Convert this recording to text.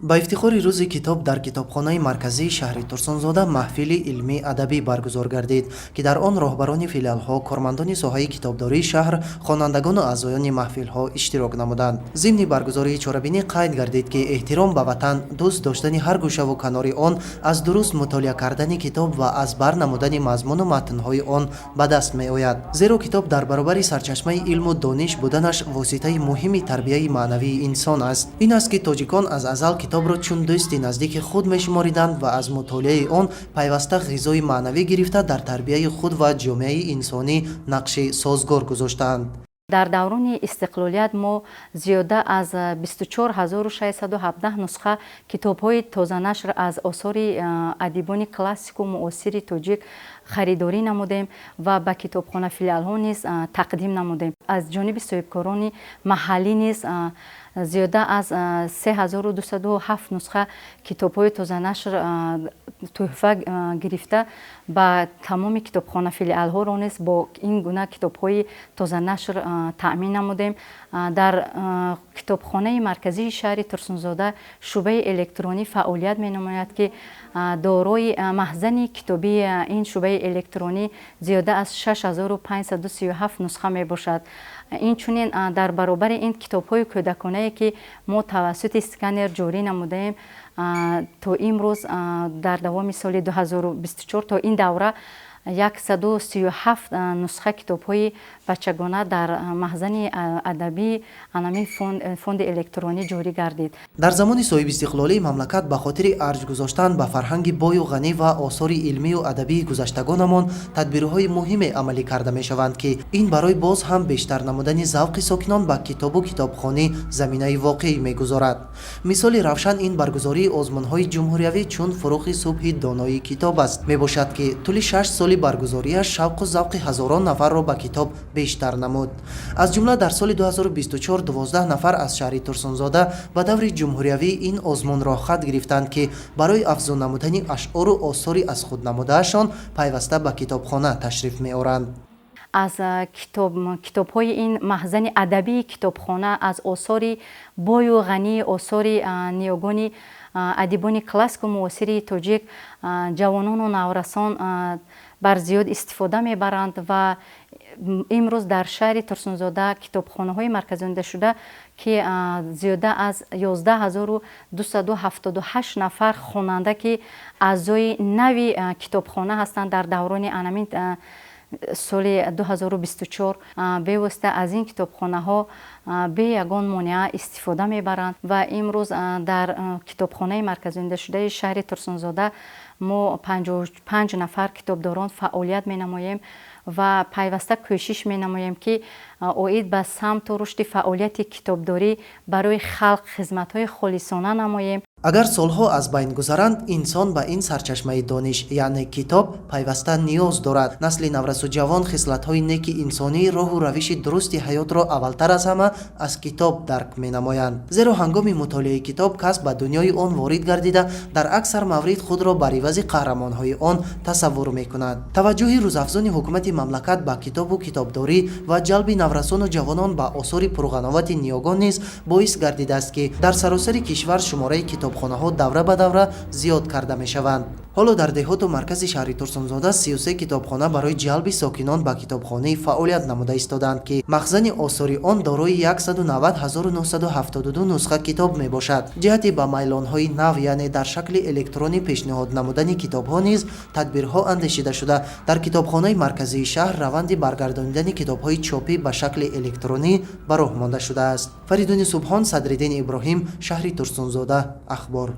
Ба ифтихори Рӯзи китоб дар китобхонаи марказии шаҳри Турсунзода маҳфили илмӣ адабӣ баргузор гардид, ки дар он роҳбарони филиалҳо, кормандони соҳаи китобдории шаҳр, хонандагону аъзоёни маҳфилҳо иштирок намуданд. Зимни баргузории чорабинӣ қайд гардид, ки эҳтиром ба ватан, дӯст доштани ҳар гӯшаву канори он аз дуруст мутолиа кардани китоб ва аз бар намудани мазмуну матнҳои он ба даст меояд. Зеро китоб дар баробари сарчашмаи илму дониш буданаш воситаи муҳими тарбияи маънавии инсон аст. Ин аст, ки тоҷикон аз азал китобро чун дӯсти наздики худ мешумориданд ва аз мутолиаи он пайваста ғизои маънавӣ гирифта, дар тарбияи худ ва ҷомеаи инсонӣ нақши созгор гузоштаанд. Дар даврони истиқлолият мо зиёда аз 24 617 нусха китобҳои тозанашр аз осори адибони классику муосири тоҷик харидорӣ намудем ва ба китобхона филиалҳо низ тақдим намудем. Аз ҷониби соҳибкорони маҳаллӣ низ зиёда аз 3207 нусха китобҳои тозанашр тӯҳфа гирифта, ба тамоми китобхона филиалҳоро низ бо ин гуна китобҳои тозанашр таъмин намудем. Дар китобхонаи марказии шаҳри Турсунзода шӯъбаи электронӣ фаъолият менамояд, ки дорои маҳзани китобии ин шӯъбаи электронӣ зиёда аз 6537 нусха мебошад. Инчунин, дар баробари ин, китобҳои кӯдаконае, ки мо тавассути сканер ҷорӣ намудаем, то имрӯз, дар давоми соли 2024 то ин давра 137 нусха китобҳои бачагона дар маҳзани адабии анамин фонди электронӣ ҷорӣ гардид. Дар замони соҳибистиқлолии мамлакат ба хотири арҷ гузоштан ба фарҳанги бою ғанӣ ва осори илмию адабии гузаштагонамон тадбирҳои муҳиме амалӣ карда мешаванд, ки ин барои боз ҳам бештар намудани завқи сокинон ба китобу китобхонӣ заминаи воқеӣ мегузорад. Мисоли равшан ин баргузории озмунҳои ҷумҳуриявӣ, чун «Фурӯғи субҳи донои китоб аст», мебошад, ки тӯли 6 соли баргузориаш шавқу завқи ҳазорон нафарро ба китоб бештар намуд. Аз ҷумла дар соли 2024 12 нафар аз шаҳри Турсунзода ба даври ҷумҳуриявии ин озмун роҳхат гирифтанд, ки барои афзун намудани ашъору осори аз худ намудаашон пайваста ба китобхона ташриф меоранд. Аз китобҳои ин маҳзани адабии китобхона, аз осори бою ғании осори ниёгони адибони классику муосири тоҷик ҷавонону наврасон бар зиёд истифода мебаранд. Ва имрӯз дар шаҳри Турсунзода китобхонаҳои марказондашуда, ки зиёда аз 11 278 нафар хонанда, ки аъзои нави китобхона ҳастанд, дар даврони анамин соли 2024 бевосита аз ин китобхонаҳо бе ягон монеа истифода мебаранд. Ва имрӯз дар китобхонаи марказондашудаи шаҳри Турсунзода мо 55 нафар китобдорон фаъолият менамоем ва пайваста кӯшиш менамоем, ки оид ба самту рушди фаъолияти китобдорӣ барои халқ хизматҳои холисона намоем. Агар солҳо аз байн гузаранд, инсон ба ин сарчашмаи дониш, яъне китоб, пайваста ниёз дорад. Насли наврасу ҷавон хислатҳои неки инсонӣ, роҳу равиши дурусти ҳаётро аввалтар аз ҳама аз китоб дарк менамоянд. Зеро ҳангоми мутолиаи китоб кас ба дунёи он ворид гардида, дар аксар маврид худро бар ивази қаҳрамонҳои он тасаввур мекунад. Таваҷҷӯҳи рӯзафзуни ҳукумати мамлакат ба китобу китобдорӣ ва ҷалби наврасону ҷавонон ба осори пурғановати ниёгон низ боис гардидааст, ки дар саросари кишвар шумораи китобхонаҳо давра ба давра зиёд карда мешаванд. Ҳоло дар деҳоту маркази шаҳри Турсунзода 33 китобхона барои ҷалби сокинон ба китобхонӣ фаъолият намуда истодаанд, ки махзани осори он дорои 190 972 нусха китоб мебошад. Ҷиҳати ба майлонҳои нав, яъне дар шакли электронӣ пешниҳод намудани китобҳо низ тадбирҳо андешида шуда, дар китобхонаи марказии шаҳр раванди баргардонидани китобҳои чопӣ ба шакли электронӣ ба роҳ монда шудааст. Фаридуни Субҳон, Садриддин Иброҳим, шаҳри Турсунзода, Ахбор.